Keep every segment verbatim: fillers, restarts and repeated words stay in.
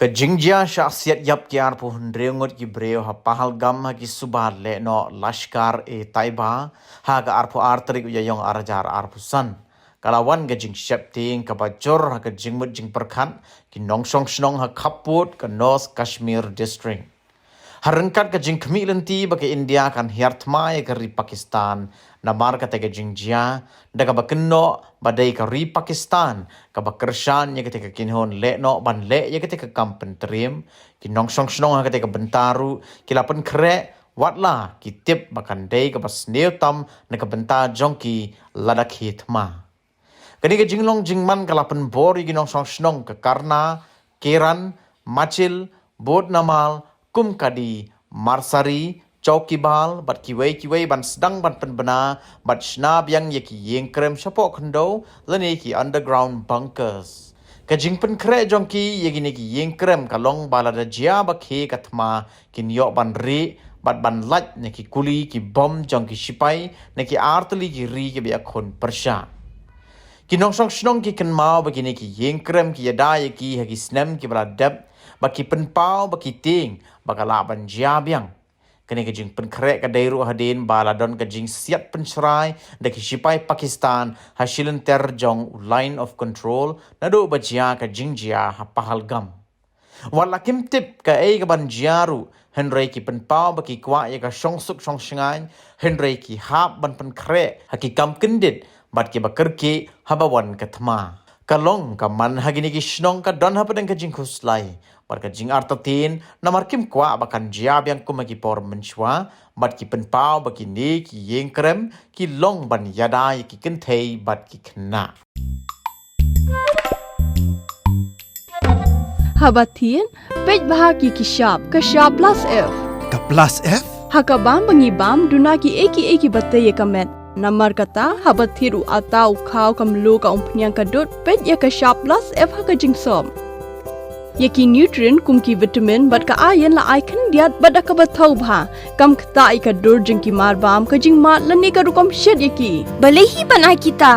Ka jingjia shah siat ïap ki arphew hynriew ngut ki briew ha Pahalgam ha ki suba lehnoh Lashkar-e-Taiba ha ka arphew ar tarik u Ïaïong ar hajar arphew san ka la wan ka jingsheptieng kaba jur ha ka jingmut jingpyrkhat ki nongshong shnong ha khappud ka North Kashmir District. Ha ryngkat ka jingkhmih lynti ba ka India kan hiar thma ïa ka ri Pakistan namar kata ka jingjia, da kaba kynnoh ba dei ka ri Pakistan kaba kyrshan ïa kata ka kynhun lehnoh ban leh ïa kata ka kam pyntriem, ki nongshong shnong ha kata ka bynta ruh ki la pynkhreh, watla ki tip ba kan dei kaba sniew tam na ka bynta jong ki lada khie thma. Kane ka jinglong jingman ka la pynbor ïa ki nongshong shnong ka Karna, Keran, Machil, Bodnamal, Kumkadi, Marsari, Chowkibal bad kiwei kiwei ban sdang ban pynbna bad shna biang ïa ki ïing krem shapoh khyndew lane ki underground bunkers. Ka jingpynkhreh jong ki ïa kine ki ïing krem ka long ba lada jia ba khie ka thma kin ïoh ban rieh bad ban lait na ki kuli ki bom jong ki shipai na ki artylli ki ri kiba ïakhun pyrshah. Ki nongshong shnong ki kynmaw ba kine ki ïing krem ki ïada ïa ki ha ki snem kiba la dep bad ki pynpaw ba ki tieng ba ka lah ban jia biang. Kane ka jingpynkhreh ka dei ruh hadien ba la don ka jingsiat pynshrai da ki shipai Pakistan ha shilynter jong u Line of Control naduh ba jia ka jingjia ha Pahalgam. Watla kim tip kaei kaban jia ruh, hynrei ki pynpaw ba ki kwah ïa ka shongsuk shongshngaiñ, hynrei ki hap ban pynkhreh ha ki kam kyndit bad kiba kyrkieh haba wan ka thma. Ka long ka man ha kine ki shnong ka don hapdeng ka jingkhuslai bad ka jingartatien namar kim kwah ba kan jia biang kum ha ki por mynshuwa bad ki pynpaw ba kine ki ïing krem ki long ban ïada ïa ki kynthei bad ki khynnah. Haba thied, peit bha ki ki shap, ka shap plus F. Ka plus F? Ha ka bam ba ngi bam, duna ki ei ki ei kiba tei ïa ka met. Namar kata, haba thied u atta u khaw ka mluh ka umphniang ka dud, peit ïa ka shap plus F ha ka jingsop. Ïa ki nutrient kum ki vitamin bad ka iron la ai khyndiat bad da kaba thaw bha. Kam ktah ïa ka dur jong ki mar bam, ka jingmad lane ka rukom shet ïa ki. Balei hi ban ai kita?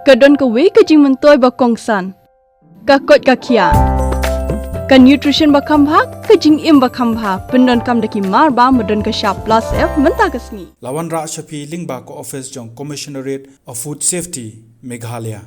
Ka don kawei ka jingmyntoi ba kongsan. Ka koit ka khiah. Ka nutrition ba kham bha, ka jingim ba kham bha. Pyndonkam da ki mar bam ba don ka shap plus F mynta ka sngi. La wanrah sha phi lyngba ka office jong Commissionerate of Food Safety, Meghalaya.